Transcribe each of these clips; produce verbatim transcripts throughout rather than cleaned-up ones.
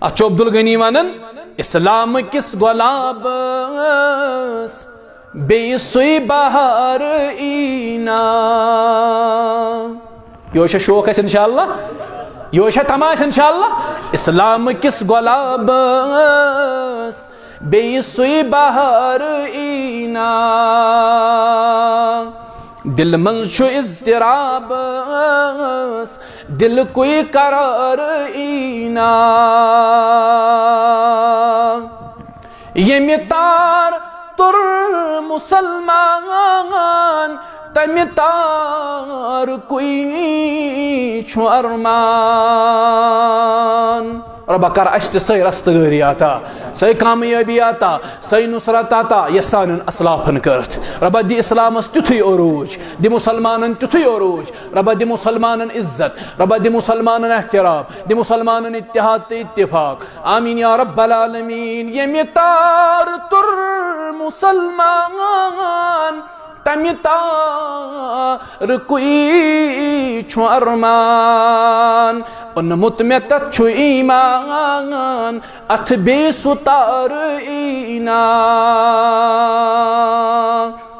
اتھ چھُ عبدالغنی ونان، اسلام کِس گۄلابس بیٚیہِ سُے بہار ایٖنا۔ یہِ چھا شوق اَسہِ انشاءاللہ، یہِ چھا تماہ اَسہِ انشاءاللہ۔ اسلام کِس گۄلابس بیٚیہِ سُے بہار ایٖنا۔ دِل منٛز چھُ اضطرابس دِلکُے قرار ایٖنا۔ ییٚمہِ تار توٚر مُسلمان، تَمہِ تارکُے چھُ ارمان۔ رۄبا، کر اَسہِ تہِ سۄے رستگٲری عطا، سۄے کامیٲبی عطا، سۄے نصرت عطا، یۄس سانٮ۪ن اسلافن کٔرٕتھ۔ رۄبا، دِ اسلامس تیُتھُے عروج، دِ مُسلمانن تیُتھُے عروج۔ رۄبا، دِ مُسلمانن عزت، رۄبا، دِ مُسلمانن احترام، دِ مُسلمانن اتحاد تہٕ اتفاق۔ آمین یا رب العالمین۔ ییٚمہِ تار توٚر مُسلمان، تَمہِ تارکُے چھُ ارمان۔ اوٚنمُت مےٚ تَتھ چھُ ایمان، اَتھ بیٚیہِ سُہ تار ایٖنا۔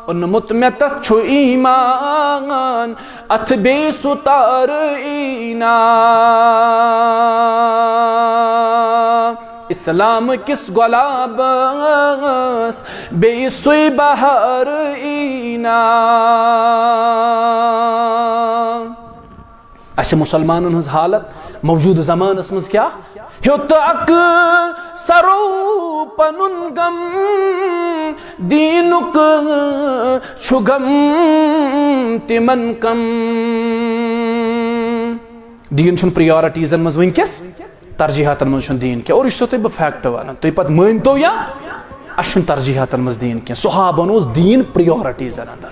اوٚنمُت مےٚ تَتھ چھُ ایمان، اَتھ بیٚیہِ سُہ تار ایٖنا۔ اسلام کِس گۄلابس بیٚیہِ سُے بہار ایٖنا۔ اَسہِ مُسلمانن ہٕنٛز حالت موجودٕ زمانس منٛز کیٛاہ؟ ہیوٚت اکھ سرو پنُن غم، دیٖنُک چھُ غم تِمن کم۔ دیٖن چھُنہٕ پریارٹیٖزن منٛز وٕنکیٚس، ترجیحاتن منٛز چھُنہٕ دیٖن کینٛہہ۔ اور یہِ چھُسو تۄہہِ بہٕ فیکٹ ونان، تُہۍ پتہٕ مٲنتو یا، اَسہِ چھُنہٕ ترجیحاتن منٛز دیٖن کینٛہہ۔ صحابن اوس دیٖن پریارٹیٖزن اندر،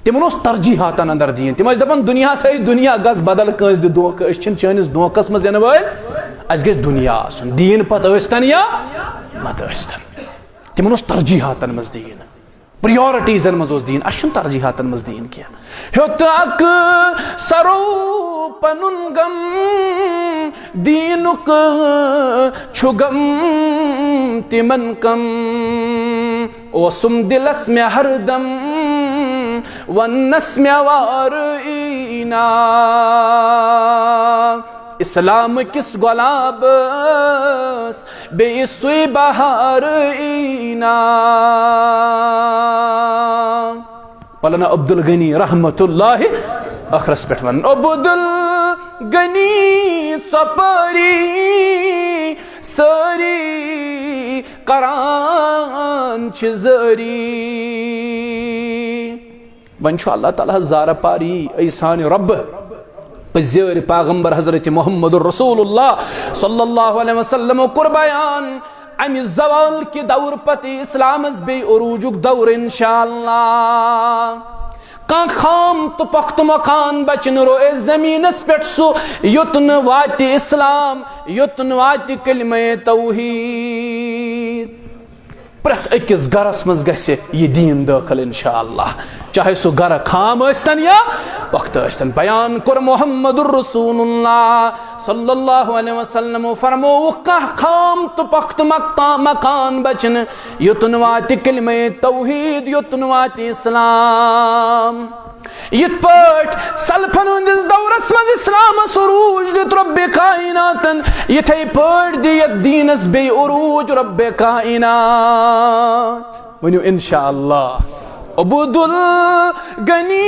تِمن اوس ترجیحاتن اندر دیٖن۔ تِم ٲسۍ دپان، دُنیاہس ہے دُنیا، گژھ بدل کٲنٛسہِ دِ دھوکہٕ، أسۍ چھِنہٕ چٲنِس دھوکس منٛز یِنہٕ وٲلۍ، اَسہِ گژھِ دُنیا آسُن، دیٖن پتہٕ ٲسۍتن یا متہٕ ٲسۍتن۔ تِمن اوس ترجیحاتن منٛز دیٖن۔ پریارٹیٖزن منٛز اوس دیٖن، اَسہِ چھُنہٕ ترجیحاتن منٛز دیٖن کینٛہہ۔ ہیوٚت اکھ سرو پنُن غم، دیٖنُک چھُ غم تِمن کم۔ اوسُم دِلس مےٚ ہردم، وننس مےٚ وار ایٖنا۔ اسلام کِس گۄلابس بیٚیہِ سُے بہار ایٖنا۔ مولانا عبدالغنی رحمت اللہ ٲخرس پٮ۪ٹھ ونان، عبدالغنی ژۄپٲری سٲری کران چھِ زٲری۔ وۄنۍ چھُ اللہ تعالیٰ ہس زارٕ پار یی، اے سانہِ رۄبہٕ، پٔزۍ زیٲرۍ پیغمبر حضرت محمد رسول اللہ صلی اللہ علیہ وسلم کوٚر بیان، امہِ زوال کہِ دور پتہٕ اسلامس بیٚیہِ عروجُک دور انشاءاللہ۔ کانٛہہ خام تہٕ پۄختہٕ مکان بچہِ نہٕ روزِ زمینس پٮ۪ٹھ سُہ، یوٚت نہٕ واتہِ اسلام، یوٚت نہٕ واتہِ کلمہ توحید۔ پرٛٮ۪تھ أکِس گرس منٛز گژھِ یہِ دیٖن دٲخل انشاءاللہ، چاہے سُہ گرٕ خام ٲسۍتن یا پۄختہٕ ٲسۍتن۔ بیان کوٚر محمد رسول اللہ صلی اللہ علیہ وسلم، فرمووُکھ، کانٛہہ خام تہٕ پۄختہٕ مکتا-، مکان بچہِ نہٕ، یوٚت نہٕ واتہِ کلمہ توحید، یوٚت نہٕ واتہِ اسلام۔ یِتھ پٲٹھۍ سلفن ہٕنٛدِس دورس منٛز اسلامس عروج دیُت رۄبِ کائناتن، یِتھے پٲٹھۍ دِ یتھ دیٖنس بیٚیہِ عروج رۄبِ کائنات۔ ؤنِو انشاءاللہ۔ عبدالغنی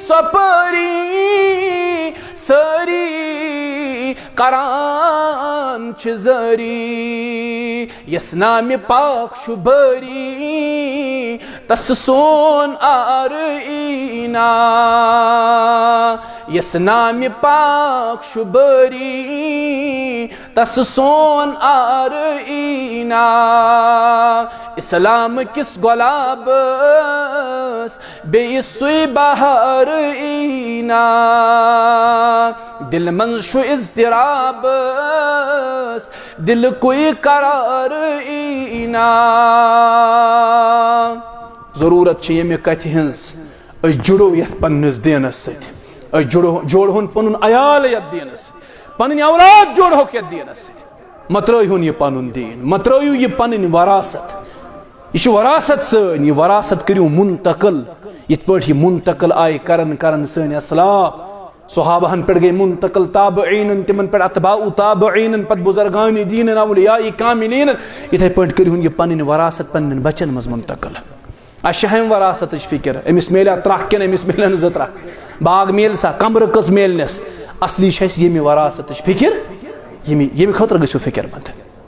ژۄپٲری سٲری کران چھِ زٲری، یس نامِ پاک چھُ بٲری، تس سون آر ایٖنا۔ یس نامِ پاک چھُ بٲری، تس سون آر ایٖنا۔ اسلام کِس گۄلابس بیٚیہِ سُے بہار ایٖنا۔ دِلہِ منٛز چھُ اضطرابس دِلکُے قرار ایٖنا۔ ضروٗرت چھِ ییٚمہِ کتھِ ہٕنٛز، أسۍ جُڑو یتھ پننِس دیٖنس سۭتۍ، أسۍ جُڑو، جوڑہون پنُن عیال یتھ دیٖنس سۭتۍ، پنٕنۍ اولاد جوڑہوکھ یتھ دیٖنس سۭتۍ۔ مہ ترٲیہُن یہِ پنُن دیٖن، مہ ترٲیِو یہِ پنٕنۍ وراثت۔ یہِ چھِ وراثت سٲنۍ، یہِ وراثت کٔرِو منتقل۔ یِتھ پٲٹھۍ یہِ منتقل آیہِ کران کران سٲنۍ اسلاف، صحابہن پٮ۪ٹھ گٔے منتقل، تابعینن، تِمن پٮ۪ٹھ اتباع تابعینن، پتہٕ بزرگان دیٖنن، اولیاء کاملینن، یِتھے پٲٹھۍ کٔرِہُن یہِ پنٕنۍ وراثت پننٮ۪ن بچن منٛز منتقل۔ اسہِ چھِ ہمہِ وراثتٕچ فکر، أمِس میلیا ترکھ کِنہٕ أمِس میلن زٕ ترکھ، باغ میلہِ سا، کمرٕ کٔژ میلنس؟ اصلی چھِ اسہِ ییٚمہِ وراثتٕچ فکر، ییٚمہِ، ییٚمہِ خٲطرٕ گٔژھِو فکر مند۔